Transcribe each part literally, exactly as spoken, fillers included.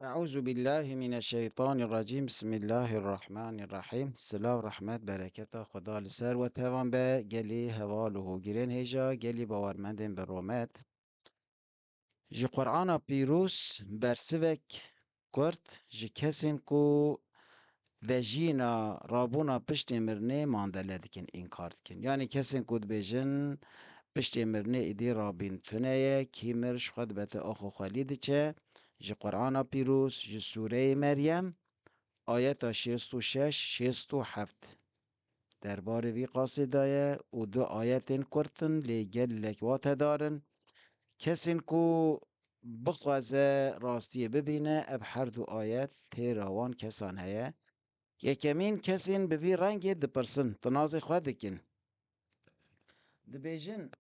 Eûzubillahimineşşeytanirracîm. Bismillahirrahmanirrahîm. Silav, rehmet, bereketa Xweda li ser we tevan be. Gelî heval û hogirên hêja, gelî bawermendên bi rûmet. Ji Qur'ana Pîroz bersivek kurt ji kesên ku vejîna rabûna piştê mirinê mandele dikin, înkar dikin. Yanî kesên ku dibêjin piştê mirinê îdî rabîn tune ye, kî mir ji xwe dibete ax û xwelî diçe, ji Qur'ana Pîroz, ji Sûreyê Meryem, ayeta şêst û şeş, şêst û heft derbarê vî qasê de ye û du ayetên kurt in, lê gelek watedar in. Kesên ku bixwaze rastiyê bibîne, ev her du ayet têra wan kesan heye. Yekemîn, kesên bi vî rengê dipirsin, tinazê xwe dikin. Dibêjin,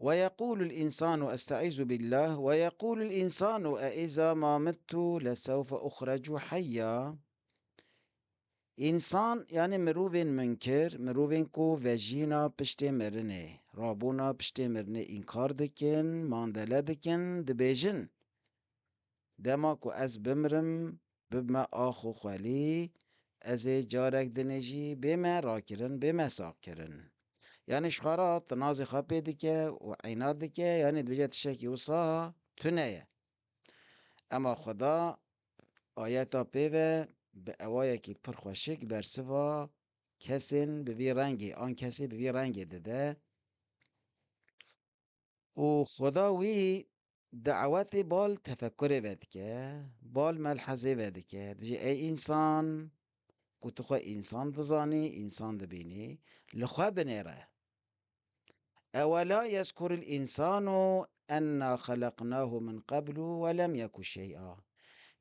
"Ve yeqûlul însanu, estaizu billah, ve yeqûlul însanu e îza ma mittu lesewfe uxrecu heyya." Însan, yanî mirovên munkir, mirovên ku vejîna piştê mirinê, rabûna piştê mirinê înkar dikin, mandele dikin, dibêjin, "Dema ku ez bimrim, bibime ax û xwelî, ez ê carek dinê jî bême rakirin, bême saxkirin." Yanî ji xwe re tinazê xwe pê dike û îna dike, yanî dibêje tiştekî wisa tune ye. Ema Xweda ayeta pê ve bi ewayekî pir xweşik bersiva kesên bi vî rengê, an kesê bi vî rengê dide. Û Xweda wî dawetê bal tefekurê vedike, bal melhezê vedike. Dibêje, ey însan, ku tu xwe însan dizanî, însan dibînî, li xwe binêre. Ewela yezkurul însanu enna xeleqnahu min qeblu ve lem yeku şey'a.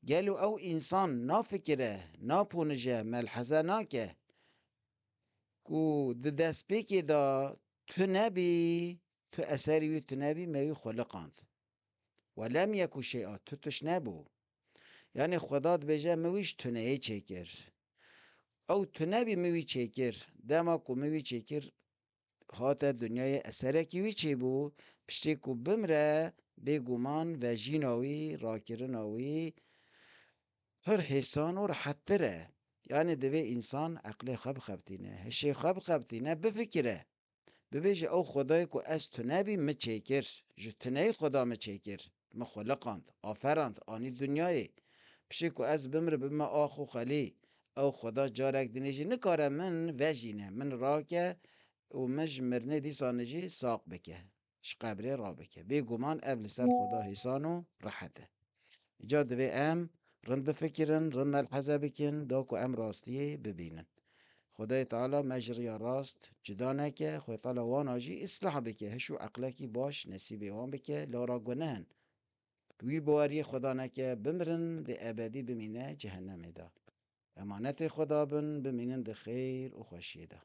Gelo ew însan nafikire, naponije, melheze nake ku di destpêkê de tu nebî, tu eserî wî tu nebî, me wî xuliqand. Ve lem yeku şey'a, tu tişt nebû. Yanî Xweda dibêje, min wî ji tuneyê çêkir. Ew tunebî min wî çêkir. Dema ku min wî çêkir, hate dinyayê, eserekî wî çêbû, piştî ku bimre, bêguman vejîna wî, rakirina wî pir hêsan û rehettir e. Yanî divê însan eqlê xwe bixebitîne, hişê xwe bixebitîne, bifikire. Bibêje, ew Xwedayê ku ez tune bîm, min çêkir, ji tuneyî Xweda min çêkir, min xuliqand, aferand, anî dinyayê. Piştî ku ez bimrim, bibime ax û xwelî, ew Xweda carek dinê jî nikare min vejîne, min rake û min ji mirinê dîsanê jî sax bike, ji qebrê rabike. Bêguman ev li ser Xweda hêsan û rehet e. Îca divê em rind bifikirin, rind melheze bikin, da ku em rastiyê bibînin. Xwedayê Teala me ji riya rast cuda neke, Xwedê Teala wana jî îslah bike, hiş û eqlekî baş nesîbê wan bike, lara guneh in. Wî baweriyê Xweda neke, bimirin, dê ebedî bimîne cehennemê de. Emanetê Xweda bin, bimînin di xêr û xweşiyê de.